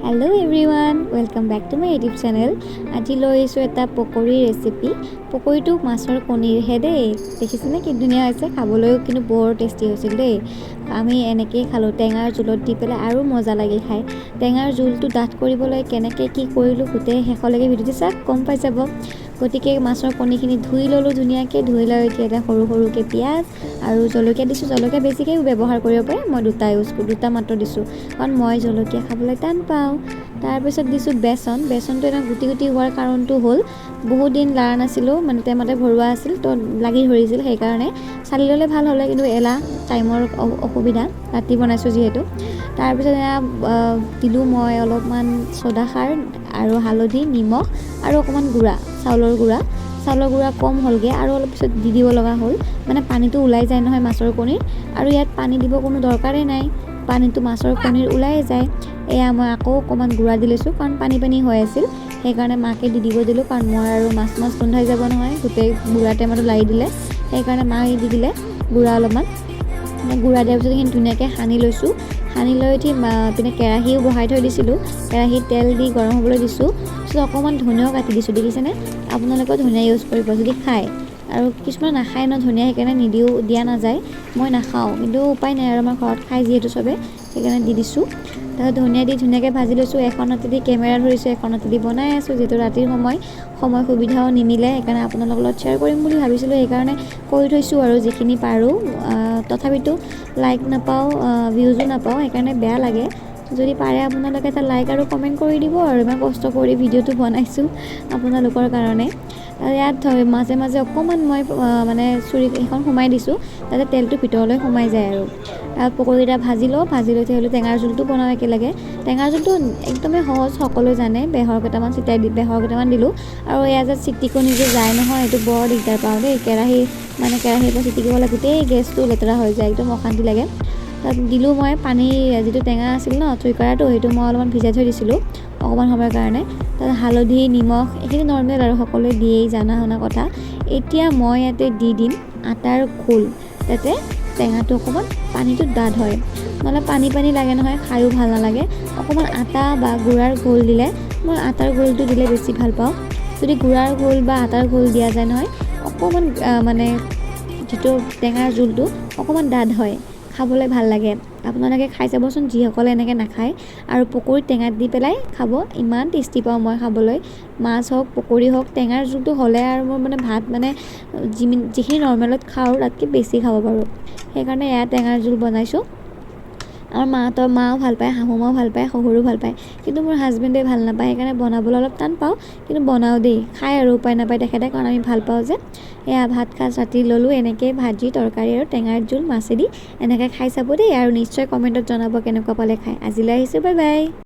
Hello everyone, welcome back to my YouTube channel. আজি লৈ আহিছোঁ এটা পকৰীৰ ৰেচিপি। পকৰীটো মাছৰ কণীৰহে দেই। দেখিছেনে কি ধুনীয়া হৈছে খাবলৈও, কিন্তু বৰ টেষ্টি হৈছিল দেই। আমি এনেকৈয়ে খালোঁ টেঙাৰ জোলত দি পেলাই, আৰু মজা লাগিল খাই। টেঙাৰ জোলটো ডাঠ কৰিবলৈ কেনেকৈ কি কৰিলোঁ, গোটেই শেষলৈকে ভিডিঅ'টো চাওক, গম পাই যাব। গতিকে মাছৰ কণীখিনি ধুই ল'লোঁ ধুনীয়াকৈ। ধুই লৈ এতিয়া এটা সৰু সৰুকৈ পিঁয়াজ আৰু জলকীয়া দিছোঁ। জলকীয়া বেছিকৈ ব্যৱহাৰ কৰিব পাৰে, মই দুটা ইউজ, দুটা মাত্ৰ দিছোঁ, কাৰণ মই জলকীয়া খাবলৈ টান পাওঁ। তাৰপিছত দিছোঁ বেচন। বেচনটো এনেকৈ গুটি গুটি হোৱাৰ কাৰণটো হ'ল, বহুত দিন লাৰা নাছিলোঁ, মানে টেমাতে ভৰোৱা আছিল, তো লাগি ধৰিছিল। সেইকাৰণে চালি ল'লে ভাল হ'লে, কিন্তু এলাহ, টাইমৰ অসুবিধা, ৰাতি বনাইছোঁ যিহেতু। তাৰপিছত এয়া দিলোঁ মই অলপমান চ'দা খাৰ আৰু হালধি, নিমখ আৰু অকণমান গুড়া, চাউলৰ গুড়া। চাউলৰ গুড়া কম হ'লগৈ, আৰু অলপ পিছত দি দিব লগা হ'ল। মানে পানীটো ওলাই যায় নহয় মাছৰ কণীৰ, আৰু ইয়াত পানী দিব কোনো দৰকাৰেই নাই, পানীটো মাছৰ কণীৰ ওলাই যায়। এয়া মই আকৌ অকণমান গুড়া দি লৈছোঁ, কাৰণ পানী পানী হৈ আছিল। সেইকাৰণে মাকে দি দিব দিলোঁ, কাৰণ মই আৰু মাছ মাছ গোন্ধাই যাব নহয় গোটেই গুড়া টেমাটো লাৰি দিলে। সেইকাৰণে মায়ে দি দিলে গুড়া অলপমান। গুড়া দিয়াৰ পিছত সেইখিনি ধুনীয়াকৈ সানি লৈছোঁ। সানি লৈ উঠি পিনে কেৰাহীও বহাই থৈ দিছিলোঁ। কেৰাহীত তেল দি গৰম হ'বলৈ দিছোঁ। পিছত অকণমান ধনিয়াও কাটি দিছোঁ, দেখিছেনে? আপোনালোকেও ধনিয়া ইউজ কৰিব যদি খায়। আৰু কিছুমানে নাখায় ন ধনিয়া, সেইকাৰণে নিদিওঁ, দিয়া নাযায়। মই নাখাওঁ, কিন্তু উপায় নাই আৰু, আমাৰ ঘৰত খায় যিহেতু চবে, সেইকাৰণে দি দিছোঁ। তাৰপিছত ধনিয়া দি ধুনীয়াকৈ ভাজি লৈছোঁ। এখন হাতেদি কেমেৰা ধৰিছোঁ, এখন হাতেদি বনাই আছোঁ, যিহেতু ৰাতিৰ সময়, সময় সুবিধাও নিমিলে। সেইকাৰণে আপোনালোকৰ লগত শ্বেয়াৰ কৰিম বুলি ভাবিছিলোঁ, সেইকাৰণে কৰি থৈছোঁ আৰু যিখিনি পাৰোঁ। তথাপিতো লাইক নাপাওঁ, ভিউজো নাপাওঁ, সেইকাৰণে বেয়া লাগে। যদি পাৰে আপোনালোকে এটা লাইক আৰু কমেণ্ট কৰি দিব আৰু, ইমান কষ্ট কৰি ভিডিঅ'টো বনাইছোঁ আপোনালোকৰ কাৰণে। ইয়াত মাজে মাজে অকণমান মই মানে চুৰি সেইখন সোমাই দিছোঁ, যাতে তেলটো ভিতৰলৈ সোমাই যায়। আৰু পকৰীকেইটা ভাজি লওঁ। ভাজি লৈ হ'লে টেঙাৰ জোলটো বনাওঁ একেলগে। টেঙাৰ জোলটো একদমেই সহজ, সকলোৱে জানে। বেহৰ কেইটামান ছিটাই দি, বেহৰ কেইটামান দিলোঁ। আৰু এয়া যে চিটিকনি যে যায় নহয়, এইটো বৰ দিগদাৰ পাওঁ দেই। কেৰাহী, মানে কেৰাহীৰ পৰা চিটিকি গ'লে গোটেই গেছটো লেতেৰা হৈ যায়, একদম অশান্তি লাগে। তাত দিলোঁ মই পানী, যিটো টেঙা আছিল ন থুইকৰাটো, সেইটো মই অলপমান ভিজাই থৈ দিছিলোঁ অকণমান সময়ৰ কাৰণে। তাত হালধি, নিমখ, এইখিনি নৰ্মেল আৰু সকলোৱে দিয়েই, জানা শুনা কথা। এতিয়া মই ইয়াতে দি দিম আটাৰ ঘোল, যাতে টেঙাটো অকণমান পানীটো ডাঠ হয়। নহ'লে পানী পানী লাগে নহয়, খায়ো ভাল নালাগে। অকণমান আটা বা গুড়াৰ ঘোল দিলে, মই আটাৰ ঘোলটো দিলে বেছি ভাল পাওঁ। যদি গুড়াৰ ঘোল বা আটাৰ ঘোল দিয়া যায় নহয়, অকণমান মানে যিটো টেঙাৰ জোলটো অকণমান ডাঠ হয়, খাবলৈ ভাল লাগে। আপোনালোকে খাই চাবচোন যিসকলে এনেকৈ নাখায়। আৰু পকৰীত টেঙা দি পেলাই খাব, ইমান টেষ্টি পাওঁ মই খাবলৈ। মাছ হওক, পকৰী হওক, টেঙাৰ জোলটো হ'লে আৰু মোৰ মানে ভাত মানে যিখিনি নৰ্মেলত খাওঁ, তাতকৈ বেছি খাব পাৰোঁ। সেইকাৰণে এয়া টেঙাৰ জোল বনাইছোঁ। আমাৰ মাহঁতৰ, মাও ভাল পায়, শাহু মাও ভাল পায়, শহুৰো ভাল পায়, কিন্তু মোৰ হাজবেণ্ডে ভাল নাপায়। সেইকাৰণে বনাবলৈ অলপ টান পাওঁ, কিন্তু বনাওঁ দেই, খায় আৰু উপায় নাপায় তেখেতে, কাৰণ আমি ভাল পাওঁ যে। এয়া ভাত সাজ ৰাতি ল'লোঁ এনেকৈ, ভাজি, তৰকাৰী আৰু টেঙাৰ জোল মাছেদি। এনেকৈ খাই চাব দেই, আৰু নিশ্চয় কমেণ্টত জনাব কেনেকুৱা পালে খাই। আজিলৈ আহিছোঁ, বাই বাই।